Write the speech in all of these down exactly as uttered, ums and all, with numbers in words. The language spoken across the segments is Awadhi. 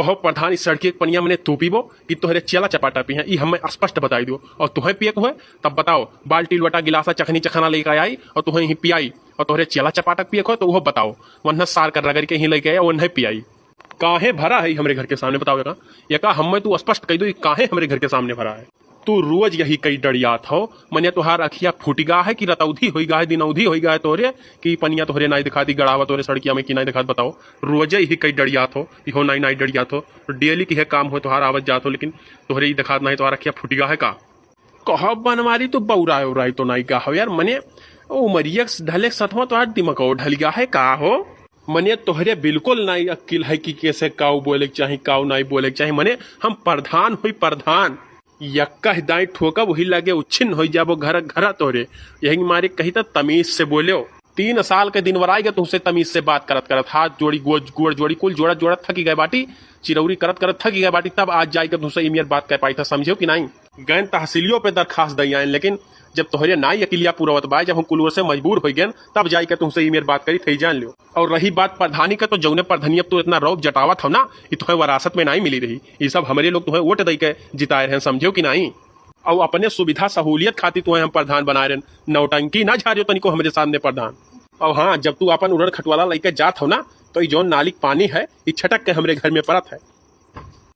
कहो प्रधान, ई सड़की के पनिया मने तू पीबो कि तोहरे चेला चपाटा पीहे, ई हमें स्पष्ट बताई दियो। और तुहें पिए के हुए तब बताओ, बाल्टी लोटा गिलासा चखनी चखना लेके आई और तुहें ही पियाई, और तोहरे चेला चपाटा पिए के हुए तो वो बताओ, वन्ना सार कर रगड़ के ही लेके आया, वन्ना पियाई। काहे भरा है हमरे घर के सामने, बताओ एका, एका हमें तू स्पष्ट कह दो, ई काहे हमरे घर के सामने भरा है? तू रोज यही कई डरियात हो, मने तोहार अखिया फूटि गा है कि रतौधी होई गा है, दिनौधी होई गा है तोरे, कि पनिया तोहरे नाई दिखाती, गड़ावा तोरे सड़किया में कि नाई दिखात, बताओ। रोजे यही कई डरियात हो, इहो नाई नाई डरियात हो, डेली की है काम हो तोहार आवत जात हो, लेकिन तोहरे ही दिखात नाई, तोहार अखिया फूटि गा है का? कहो बनवारी, तू बौराय उराय तो नाई गा हो यार, मने उमरिया के ढले के सथवा तोहार दिमागो ढल गा है का हो? मने तोहरे बिल्कुल नाई अक्किल है कि कैसे काऊ बोले के चाही, काऊ नाई बोले के चाही। मने हम प्रधान हुई प्रधान, यक्का ही दाई ठोकब वही लगे उच्छिन्न होई जाबो घर घर तोहरे। यही मारे कही त तमीज से बोल्यो। तीन साल के दिन वराई गए तुमसे तमीज से बात करत करत, हाथ जोड़ी, गोड़, गोड़ जोड़ी, कुल जोड़ा जोड़ा थकी गए बाटी। चिरौरी करत करत थकी गए बाटी, तब आज जाई के तुमसे ई मेर बात कर पाई था, समझो कि नाई? गैन तहसीलियों पे दरखास्त दई आए, लेकिन जब तोहरे नाई अकिलिया पुरवत बाय, जब हम कुल ओर से मजबूर हो गए, तब जाई के तुमसे ई मेर बात करी थे, जान लियो। और रही बात प्रधानी का, तो जौने प्रधानी अब तू इतना रौब जटावत हो ना, ये तुम्हें वरासत में नाई मिली रही, ये सब हमरे लोग तुम्हें वोट दई के जिताए रहे, समझो कि नाई? और अपने सुविधा सहूलियत खातिर तुम्हें हम प्रधान बनाए रहे, नौटंकी ना झारियो तनिको हमरे सामने प्रधान। और हाँ, जब तू अपन उड़न खटवाला लेके जात हो ना, तो ये जौन नाली के पानी है, ये छटक के हमरे घर में परत है।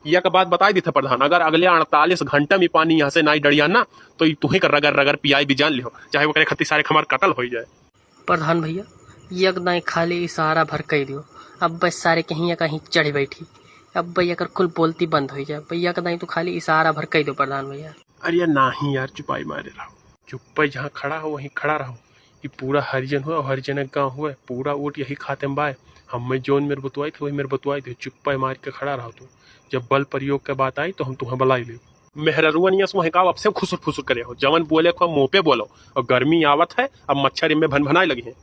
यह का बात बताई दी था प्रधान, अगर अगले अड़तालीस घंटा में पानी यहाँ से नाई डरिया ना, तो ये तुहे का रगर रगर पियाई भी जान लियो, चाहे ओकरे खातिर सारे हमार कत्ल हो जाए। प्रधान भैया, एक दाई खाली इशारा भर कह दियो, अब बस सारे कहीं या कहीं चढ़ बैठी, अब भाई अगर कुल बोलती बंद हो जाए, भैया का दाई तो खाली इशारा भर कह दो प्रधान भैया। अरे नाही यार, चुपाई मारे रहो, चुप्पे जहाँ खड़ा हो वहीं खड़ा रहो। ये पूरा हरिजन हुआ और हरिजन एक गाँव हुआ, पूरा वोट यही खाते में बाय। हम मैं जौन मेरे बतुआई थे वही मेरे बतुआई थे, चुप्पे मार के खड़ा रहो तू। जब बल प्रयोग के बात आई तो हम तुम्हें बुलाई ले। मेहररुआ नियस वहीं का अब से खुसुर फुसुर करे हो, जवन बोले को मुँह पे बोलो। और गर्मी आवत है, अब मच्छर इनमें भन भनाए लगी हैं।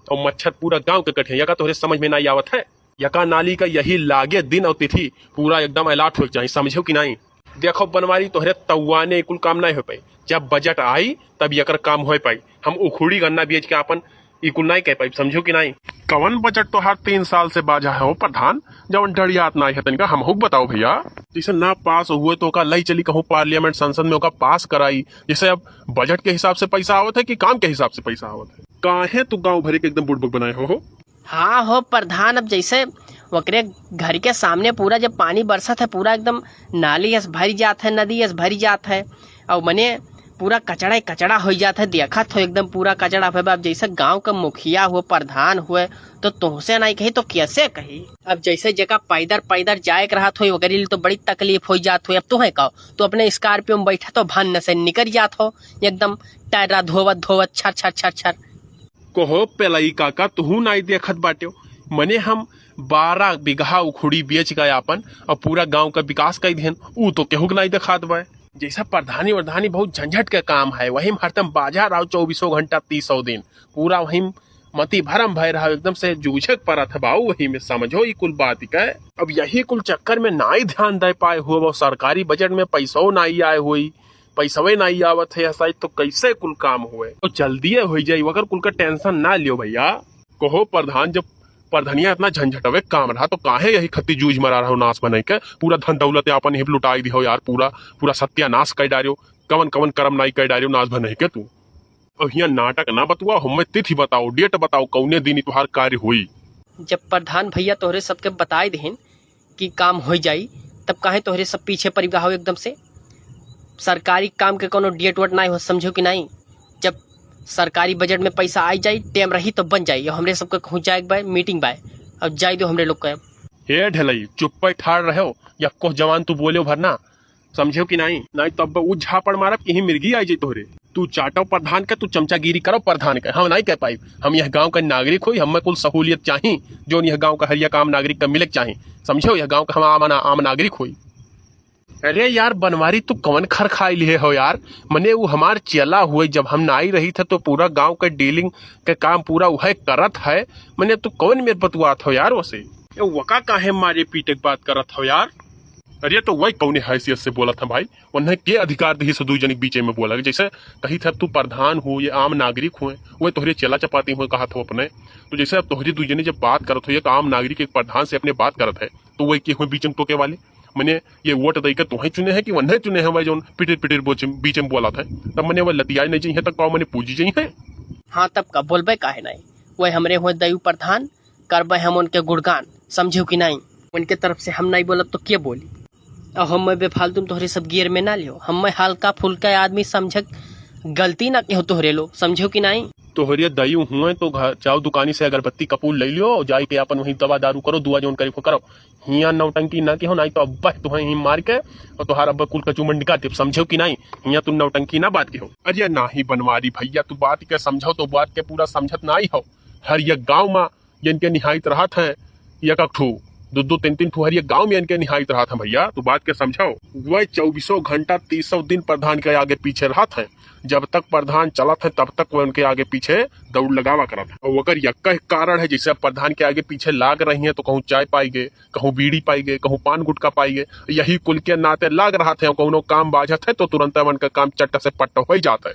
और मच्छर पूरा गांव के कटे हैं, यका तोहरे समझ में नहीं आवत है। यका नाली का यही लागे दिन और तिथि पूरा एकदम अलर्ट हो जाए, समझो कि नहीं? देखो बनवारी, तोहरे तौआने कुल काम नहीं हो पाई। जब बजट आई तब यकर काम हो पाई। हम उखुड़ी गन्ना बेच के अपन ई कुल नहीं कह पाई, समझो कि नहीं? कवन बजट तोहार तीन साल से बाझा है हो प्रधान, जवन डरियात नहीं है तनिका हमहू के बताओ भैया। जैसे ना पास हुए तो ओका लई चली कहूँ पार्लियामेंट संसद में ओका पास कराई। जैसे अब बजट के हिसाब से पैसा आवत है कि काम के हिसाब से पैसा आवत है? काहे तू गाँव भरे के एकदम बुड़बक बनाए हो, हो? हाँ हो प्रधान, अब जैसे ओकरे घर के सामने पूरा जब पानी बरसत है, पूरा एकदम नाली अस भरी जात है, नदी अस भरी जात है, और मने पूरा कचड़ा ही कचड़ा हो जात है। देखत हो एकदम पूरा कचड़ा भे। अब जैसे गांव का मुखिया हुए, प्रधान हुए, तो तुमसे नहीं कही तो कैसे कही? अब जैसे जेका पैदर पैदर जाए के रहत हो, ओकरे लिए तो बड़ी तकलीफ हो जात हो। अब तुहे कहो, तू अपने स्कॉर्पियो में बैठा तो भन्न से निकल जात हो, एकदम टायरा धोवत धोवत छर छर छर छर। कहो पेलई काका, तुहू नाई देखत बाट्यो, मने हम बारह बीघा उखुड़ी बेच के आपन और पूरा गांव का विकास कर दिहन, ऊ तो केहू के नाई देखात बा। जैसा प्रधानी वरधानी बहुत झंझट के काम है, वही में हरदम बाझा रहो चौबीसों घंटा तीसों दिन, पूरा वही में मति भरम भय रहो, एकदम से जूझे के परत है बाऊ, वही में समझो ई कुल बात के। अब यही कुल चक्कर में नाई ध्यान दे पाए हुए, वो सरकारी बजट में पैसो नाई आए हुई, पैसवे नाई आवत है, ऐसा तो कैसे कुल काम हुए? तो जल्दिए हो जाई, वगर कुल का टेंशन ना लियो भैया। कहो प्रधान, जब प्रधनिया इतना झंझटवे काम रहा तो काहे यही खत्ती जूझ मरा रहो नाश बनाई के? पूरा धन दौलत आपन ही लुटाई दिहो यार, पूरा, पूरा सत्यानाश कर डारियो। कवन कवन करम नाई कर डारियो नाश बनाई के तू। अब हियाँ नाटक ना बतुआ, हमें तिथि बताओ, डेट बताओ, कौने दिन ई तोहार कार्य होई। जब प्रधान भैया तोहरे सबके बताई देहिन कि काम हो जाई, तब काहे तोहरे सब पीछे पड़ गया हो एकदम से? सरकारी काम के कोनो डेट वेट नाई हो, समझो कि नाई? जब सरकारी बजट में पैसा आई जाई, टेम रही तो बन जाई। और हमरे सबके कहूँ जाए के बाय, मीटिंग बाय, अब जाए दो हमरे लोग का। हे ढेलई, चुप्पे ठाड़ रहो, यक्को जवान तू बोल्यो भर ना, समझो कि नाई? नाई तब उ झापड़ मारब कि ही मिर्गी आई जाई तोहरे। तू चाटो प्रधान के, तू चमचागिरी करो प्रधान के, हम नाई कह पाई। हम यह गांव का नागरिक होई, हमें कुल सहूलियत चाही, जो यह गांव का हर एक आम नागरिक का मिले के चाही। समझो, यह गांव का हम आम, आम नागरिक होई। अरे यार बनवारी, तू कवन खर खाई लिए हो यार? मने वो हमार चेला हुए, जब हम नाई रही थे तो पूरा गांव के डीलिंग के काम पूरा वह करत है। मने तू कवन मेर बतुआत हो यार वसे? ए, वका काहे मारे पीटे के बात करत हो यार? अरे, तो वही कौने हैसियत से बोलत है भाई? उन्हें के अधिकार दिहिस दुई जने के बीचे में बोला? जैसे कही थे, अब तू प्रधान हो, ये आम नागरिक हुए, वही तोहरे चेला चपाती हुए, कहा था अपने। तो जैसे अब तोहरे दुई जने जब बात करत हो, एक आम नागरिक एक प्रधान से अपने बात करत है, तो वही के हुए बीच में टोके वाले? मने ये वोट दई के तोहे चुने हैं कि वन्हे चुने हैं भाई, जौन पिटिर पिटिर बोच-, बीच में बोलत है? तब मने वह लतियाए नहीं चाहिए, तब का मने पूजी चाहिए? हाँ, तब का बोलबे काहे नहीं? वही हमरे हुए दयू प्रधान, करबे हम उनके गुणगान, समझियो कि नहीं? उनके तरफ से हम नहीं बोलब तो के बोली? अब हम बेफालतू में तोहरे सब गियर में ना लियो, हम हल्का फुल्का आदमी समझक गलती ना केहो तोहरे लो, समझियो कि नहीं? तोहरे दयू हुए तो घर जाओ, दुकानी से अगरबत्ती कपूर ले लियो, जाई के अपन वहीं दवा दारू करो, दुआ जौन करे को करो। हियाँ नौटंकी ना केहो, नहीं तो अब्बा तुहे ही मार के और तोहार अब्बा कुल कचू मंडका देब, समझियो कि नहीं? हियाँ तू नौटंकी ना बात केहो। अरे नाही बनवारी भैया, तू बात के समझो तो बात के पूरा समझत नहीं हो। हर एक गाँव में इनके निहाइत रहत हैं, एक एक ठू, दो दो तीन तीन ठू हर एक गाँव में इनके निहाइत रहत हैं भैया, तू बात के समझो। वह चौबीसों घंटा तीसों दिन प्रधान के आगे पीछे रहत हैं। जब तक प्रधान चलत है तब तक वह उनके आगे पीछे दौड़ लगावा करत है। और ओकर यक्का एक कारण है, जैसे अब प्रधान के आगे पीछे लाग रही हैं तो कहूँ चाय पाई गए, कहूँ बीड़ी पाई गए, कहूँ पान गुटखा पाई गए, यही कुल के नाते लाग रहत है। कौनो काम बाझत है तो तुरंत उनका काम चट्ट से पट्ट हो ही जात है।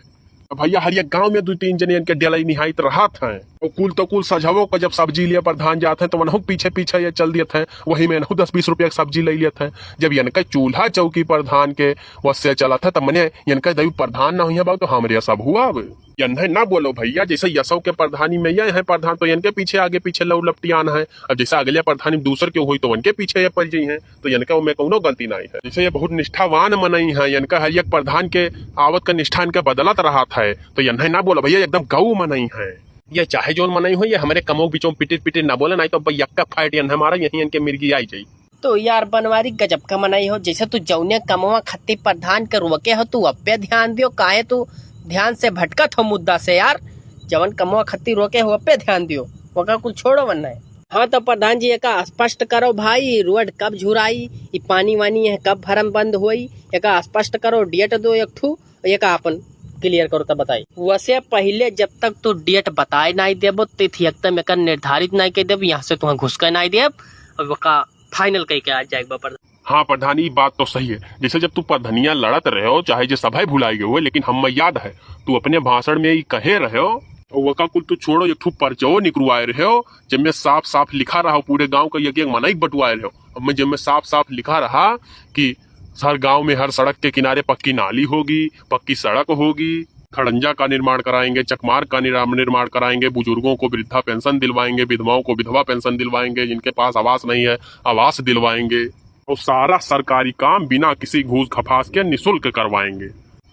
अब भैया हर एक गाँव में दो तीन जने इनके डेलाई निहाइत रहत हैं। और कुल तो कुल सझवो को जब सब्जी लिए प्रधान जात हैं तो वनहु पीछे पीछे ये चल दियत हैं, वही में इनहु दस बीस रुपया के सब्जी ले लियत हैं। जब इनका चूल्हा चौकी प्रधान के वस्से चलत है, तब मने इनका जब प्रधान ना हुई है बाबू, तो हमरे सब हुआ अब। इन्हें ना बोलो भैया, जैसे यसव के प्रधानी में ये हैं प्रधान, तो इनके पीछे आगे पीछे लौ लपटियान है। अब जैसे अगले प्रधानी दूसर के हुई, तो उनके पीछे ये पड़ जाई हैं, तो इनका उनमें कौनो गलती नहीं है। जैसे ये बहुत निष्ठावान मनई हैं, इनका हर एक प्रधान के आवत का निष्ठा इनके बदलत रहत है, तो इन्हें ना बोलो भैया, एकदम गऊ मनई हैं। ये चाहे जौन मनई हो, ये हमरे कमो के बीचों पिटिर पिटिर ना बोले, नहीं तो अब यक्का फाइट इन्हें मारा, यहीं इनके मिर्गी आई जाई। तो यार बनवारी गजब का मनई हो, जैसे तू जौने कमवा खत्ती प्रधान के रोके हो, तू अब्बे ध्यान दियो, काहे तू ध्यान से भटकत हो मुद्दा से यार? जवन कमवा खत्ती रोके हो, अब्बे ध्यान दियो, ओका कुल छोड़ो वन्ने। हाँ तो प्रधान जी, एका स्पष्ट करो भाई, रोड कब झुराई, ई पानी वानी है कब भरम बंद होई, एका स्पष्ट करो, डेट दो एक ठू, एका अपन क्लियर करो तब बताई। वैसे पहले जब तक तू डेट बताए नहीं देबो, तिथि एकदम एकर निर्धारित नहीं कर देबो, यहाँ से तुहें घुसके नहीं देब। अब ओका फाइनल कह के आ जाए एक बार प्रधान। हाँ प्रधान, ई बात तो सही है। जैसे जब तू प्रधनिया लड़त रहे हो, चाहे जे सभे भुलाई गए हो, लेकिन हमें याद है, तू अपने भाषण में ई कहे रहे हो, और वका कुल तू छोड़ो, एक ठू पर्चो निकलवाए रहे हो, जिनमें साफ साफ लिखा रहा हो, पूरे गांव का एक एक मनई बंटवाए रहे हो। अब मैं जिनमें साफ साफ लिखा रहा कि हर गांव में हर सड़क के किनारे पक्की नाली होगी, पक्की सड़क होगी, खड़ंजा का निर्माण कराएंगे, चकमार का निरा-, निर्माण कराएंगे, बुजुर्गों को वृद्धा पेंशन दिलवाएंगे, विधवाओं को विधवा पेंशन दिलवाएंगे, जिनके पास आवास नहीं है, आवास दिलवाएंगे, और सारा सरकारी काम बिना किसी घूस घपास के निशुल्क करवाएंगे।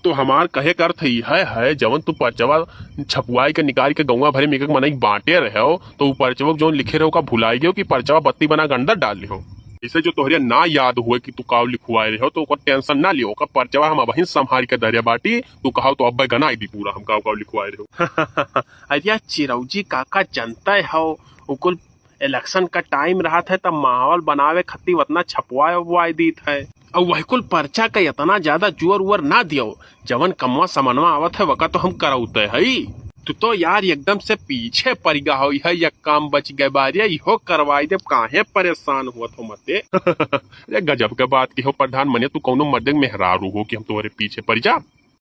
तो हमार कहे का अर्थ यह है, जवन तू पर्चवा छपवाए के निकाल के गौवा भरे में एक एक मनई बांटे रहे हो, तो उ पर्चवा जौन लिखे रहे हो का भुलाई गयो कि पर्चवा बत्ती बना के अंदर डाल लियो। इसे जो तोहरे ना याद हुए कि तू काव लिखवाए रहे हो, तो ओकर टेंशन ना लियो, ओकर पर्चवा हम अबहिन संभाल के धरे बाटी, तू कहो तो अब्बे गनाई दी पूरा हम काव काव लिखवाए रहे हो। अरे चिरौजी काका, जनता हो, उकुल इलेक्शन का टाइम रहत है, तब माहौल बनावे खातिर उतना छपवाए उबवाए दीत है। और वह कुल पर्चा का इतना ज्यादा जोर उर ना दियो, जवन कमवा समनवा आवत है, वका तो हम करौते हई। तू तो यार एकदम से पीछे पड़ गया हो, यह एक काम बच गए बारे, इहो करवाई देब, काहे परेशान हुआ हो मते? अरे गजब के बात की हो प्रधान, मने तू कौनो मर्दे के मेहरारू हो कि हम तुम्हारे पीछे पड़ जा?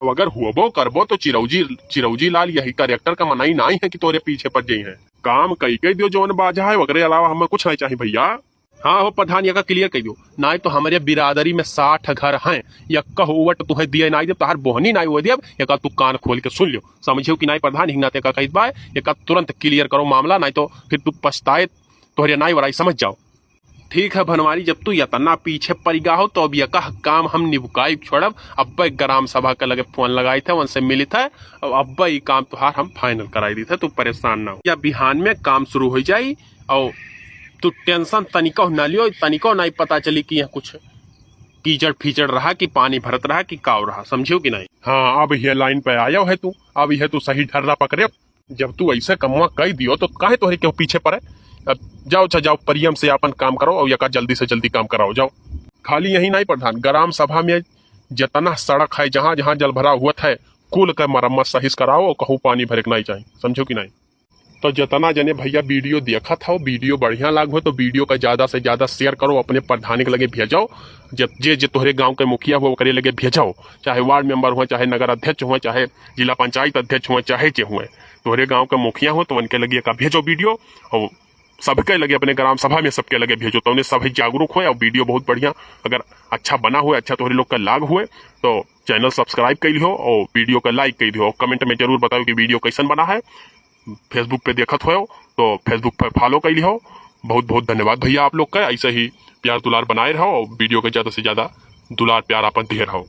अब अगर हुबो करबो तो चिरौजी, चिरौजी लाल यही करेक्टर का मनई नाई है कि तोरे पीछे पड़ जाई है। काम कई के दियो जौन बाझा है, ओकरे अलावा हमें कुछ नहीं चाहिए भैया। हाँ हो प्रधान, एका क्लियर कह दियो, नाई तो हमरे बिरादरी में साठ घर हैं, या कहो वट तुहे दिए नाई देब, तहार बोहनी नाई हुए देब, एका तू कान खोल के सुन लियो, समझियो कि नाई प्रधान, हिंगा ते का कहित बा, एका तुरंत क्लियर करो मामला, नाई तो फिर तू पछताए, तोहरे नाई वराई, समझ जाओ। ठीक है भनवारी, जब तू इतना पीछे पड़ गया हो तो अब यका काम हम निबुकाई छोड़ब। अब ग्राम सभा के लगे फोन लगाई थे, उनसे मिली थे, अब अब ई काम तुहार हम फाइनल कराई दी थे, तू परेशान ना हो। या बिहान में काम शुरू हो जाई और तू टेंशन तनिको ना लियो, तनिको नहीं पता चली कि यहाँ कुछ कीचड़ फीचड़ रहा कि पानी भरत रहा कि काव रहा, समझियो कि नहीं? हाँ, अब यह लाइन पे आयो है तू, अब यह तू सही ढर्रा पकड़े। जब तू ऐसे कमवा कई दियो तो काहे तोहरे केहू पीछे पड़े? अब जाओ, अच्छा जाओ, प्रेम से अपन काम करो और यका जल्दी से जल्दी काम कराओ, जाओ। खाली यही नहीं प्रधान, ग्राम सभा में जितना सड़क है, जहाँ जहाँ जलभराव हुआ है, कुल के मरम्मत सही से कराओ और कहूँ पानी भरे के नहीं चाहिए, समझो कि नहीं? तो जितना जने भइया video देखत हो, video बढ़िया लाग हो तो video का ज्यादा से ज्यादा share करो, अपने प्रधानी के लगे भेजो, जे जे जे तोहरे गांव के मुखिया हो ओकरे लगे भेजो, चाहे ward member हो, चाहे नगर अध्यक्ष हो, चाहे जिला पंचायत अध्यक्ष हो, चाहे जे हुए तोहरे गांव के मुखिया हो तो उनके लगे का भेजो video। और सबके लगे, अपने ग्राम सभा में सबके लगे भेजो, तो उन्हें सभी जागरूक होए। और video बहुत बढ़िया, अगर अच्छा बना हुए, अच्छा तोहरे लोग का लाग हुए तो channel subscribe कर लिहो और video का like कर दिहो और comment में जरूर बताओ कि video कैसन बना है। Facebook पे देखत हो तो Facebook पे follow कर लिहो। बहुत बहुत धन्यवाद भइया आप लोग का, ऐसे ही प्यार दुलार बनाए रहो और video के ज्यादा से ज्यादा दुलार प्यार आपन दिए रहो।